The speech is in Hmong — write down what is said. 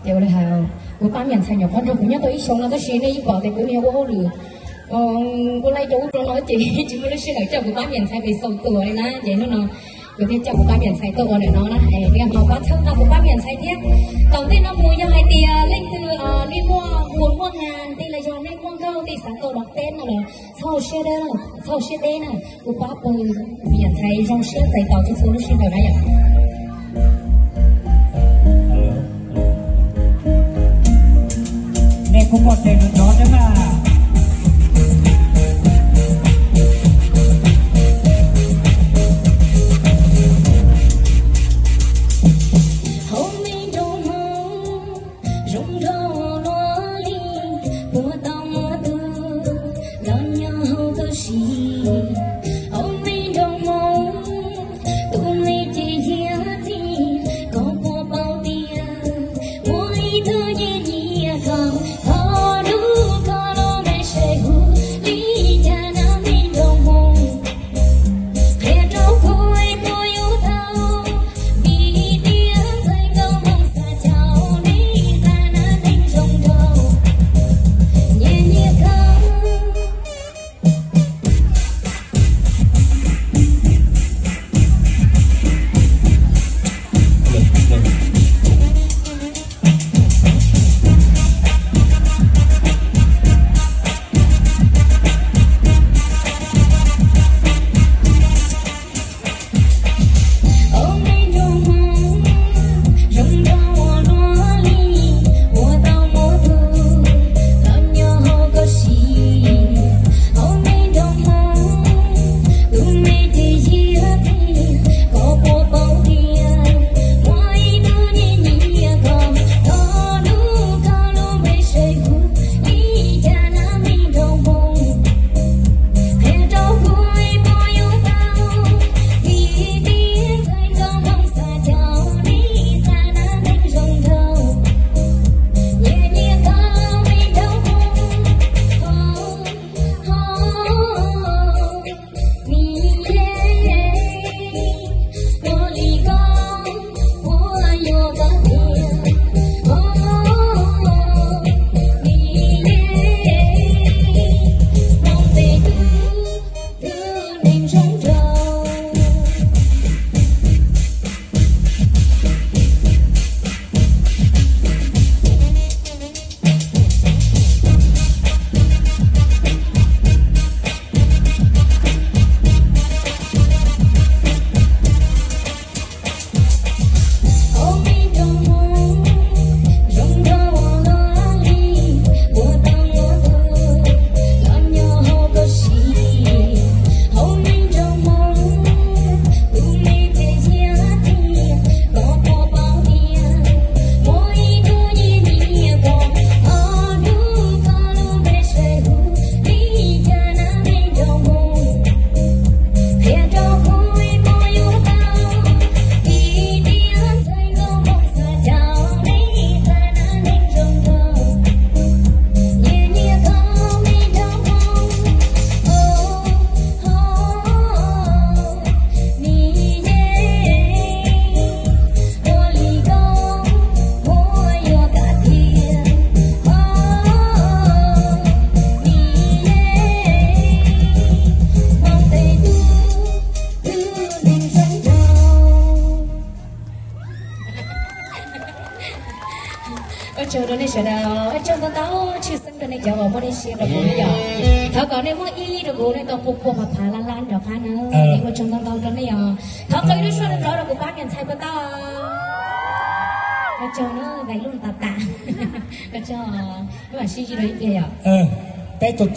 Ces ua li hais, kuv pab Niam Ntxhais nyuam qhuav nrog kuv nyob tau ib xyoos no tab sis nej yeej pom tias kuv nws ua hauj lwm ua laij rau ub rau no ces tsis muaj lub sij hawm coj kuv pab Niam Ntxhais pes xaus tua li na. Ces hnub no kuv thiaj coj kuv pab Niam Ntxhais tuaj ua ntawm no na. Es nej ho pab txhawb nqa kuv pab Niam Ntxhais thiab. Tom ntej no mus yog hais tias leej twg nej muaj npua muaj nas tej los yog nej muaj nkauj tej xav tau los teb no los txhob siab deb, txhob siab deb na. Kuv pab pawg Niam Ntxhais zoo siab txais tos txhua txhua lub sij hawm na yom. Nej kuj pom tes nrov nrov thiab mas. Hauv me nroog Hmoob zoo nraug luaj li, puas tau muaj tus los nyob hauv koj siab. Hauv me nroog Hmoob, tus me ces yog txiv, koj puas paub tias muaj ib tug nyiam nyiam koj, thov hlub koj lub npe seb hu li cas na me nroog Hmoob. Qhia rau kuv puas yuav tau, vim tias ntxhais nkauj Hmoob xav caum li cas na neeg zoo nraug, nyiam nyiam koj. Hauv me nroog Hmoob, zoo nraug ua luaj li, puas tau muaj tus los nyob hauv koj siab. Hauv me nroog Hmoob, tus me ces yog txiv, koj puas paub tias muaj ib tug nyiam nyiam koj, thov hlub koj lub npe seb hu li cas na me nroog Hmoob. Qhia rau kuv puas yuav tau, vim tias ntxhais nkauj Hmoob xav caum li cas na neeg zoo nraug, nyiam nyiam koj me nroog Hmoob. Ho, ho, mi ye, ua li koj puas yuav koj tiag. Ho, ho, ho, mi ye, Hmoob tej tug, tug neeg zoo nraug. Ua tsaug rau nej sawv daws, ua tsaug ntau ntau tshwj xeeb rau nej cov uas muab nej siab rau kuv na yom. Thov kom nej muaj ib rau kuv nej tau pua pua phav phav lab lab nrov qab na. Ua tsaug ntau ntau rau nej os. Thov qw lub suab nrov nrov rau kuv pab Niam Ntxhais puas tau? Ua tsaug na, vais lub tas tas. Ua tsaug, lub mam sib ntsib rau ib pliag yom. Peb tus